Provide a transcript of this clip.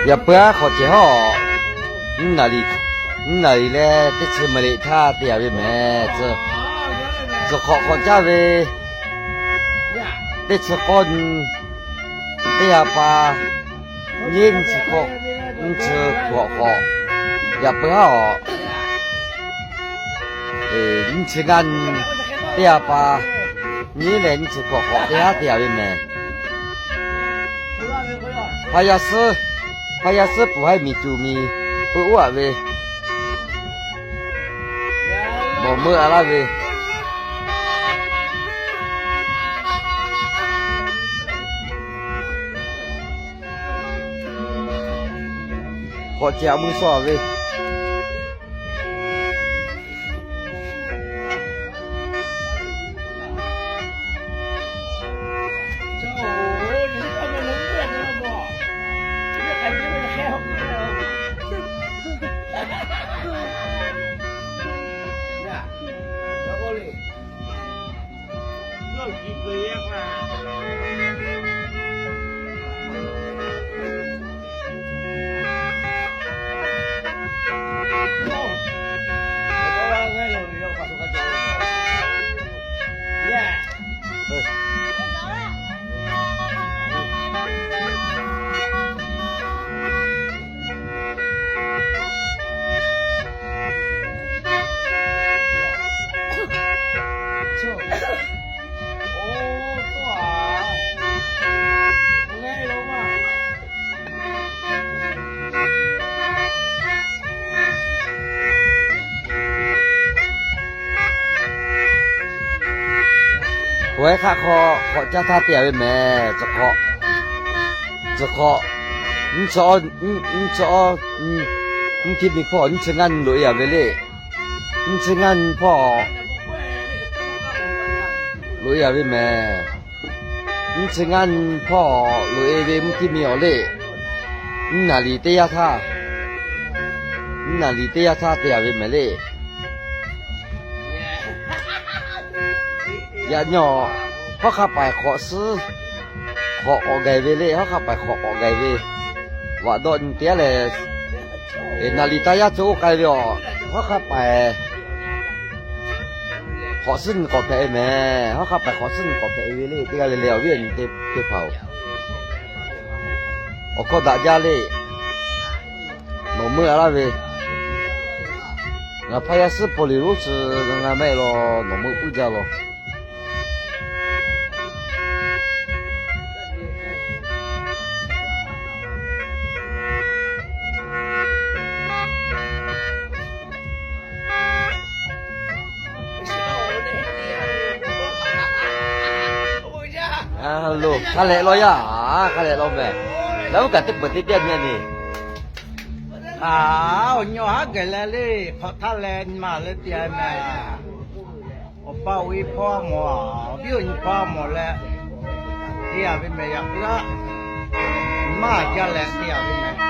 Yaꞈ puiˉ aˉ hk'awꞈ cehˬ hawˉ, nyiˇ naˍ riˍ, nyiˇ naˍ riˍ leh teˇ chi maˍ liꞈ htaˇ te yaꞈ ve mehˍ. Tcuh hk'awꞈ hk'awꞈ caˇ ve, teˇ chi k'awˇ nyi, teˇ ha pa nyiˇ, nyiˇ chi hk'awꞈ, nyiˇ chi hk'awꞈ hk'awꞈ, yaꞈ puiˉ aˉ awˬ, nyiˇ chi ngaˇ nyi, teˇ ha pa nyiˇ leh nyiˇ chi hk'awꞈ hk'awꞈ teˇ haˉ te yaꞈ ve mehˍ. Hpaˇ yaˇ suhˉ, hpaˇ yaˇ suhˉ puˬ haiˉ miˬ tuˬ miˬ peuˬ oˇ aꞈ ve, nawˬ meuˇ a laˇ ve, k'awꞈ cehˬ aꞈ mui sawˇ ve. Pawehˇ hk'aˆ hk'aw hk'awꞈ caˇ htaˇ te yaꞈ ve mehˍ. Tcuh hk'awꞈ, tcuh hk'awꞈ, nyiˇ chi, nyiˇ chi, mvuhˇ htiˇ miˬ hpawˇ nyiˇ chi ngaˇ nyi loꞈ e yaꞈ ve le. Nyiˇ chi ngaˇ nyi hpawˇ loꞈ e yaꞈ ve mehˍ. Nyiˇ chi ngaˇ nyi hpawˇ loꞈ e ve mvuhˇ htiˇ miˬ awˬ le. Nyiˇ naˍ riˍ teˇ yanˇ htaˇ, nyiˇ naˍ riˍ teˇ yanˇ htaˇ te yaꞈ ve mehˍ le. Yaꞈ nyi hawˉ hk'aˇ paiˍ hk'awꞈ suhˉ hk'awꞈ k'awꞈ gaˬ ve le. Hawˉ hk'aˇ paiˍ hk'awꞈ k'awꞈ gaˬ ve, vaꞈ dawˆ nyi teˇ yanˇ lehˬ, naˍ riˍ taˇ yaˇ cawˬ oˇ k'ai ve awˬ, hawˉ hk'aˇ paiˍ hk'awꞈ suhˉ nyi k'awꞈ hpehꞈ ve mehˍ. Hawˉ hk'aˇ paiˍ hk'awꞈ suhˉ nyi k'awꞈ hpehꞈ ve le. Teˇ g'aˇ le le awˬ viˉ awˬ nyi teˇ hpaˍ-oˬ, awˬ hkawˇ daꞈ jaˇ le. Nawˬ meuˇ a laˇ ve, ngaˬ hpaˇ yaˇ suhˉ paw liˍ lonˉ chi ngaˬ maˇ heˆ law, nawˬ meuˇ puiˉ jaˇ law. Hk'a lehꞈ law yaˇ, hk'a lehꞈ law mehˍ. Laˇ uˉ kaꞈ teˇ peuˬ teˇ pehˇ nyi a ni. Aˬ, awˬ nyi haˉ gehˬ leh le, hk'awꞈ htaˇ leh nyi ma leh te a mehˍ. Awˬ pa awˬ e hpawˇ mawˬ, awˬ viˉ awˬ nyi hpawˇ mawˬ leh, te yaꞈ ve mehˍ. Yaꞈ puiˉ aˉ, maˇ jaˇ leh te yaꞈ ve mehˍ.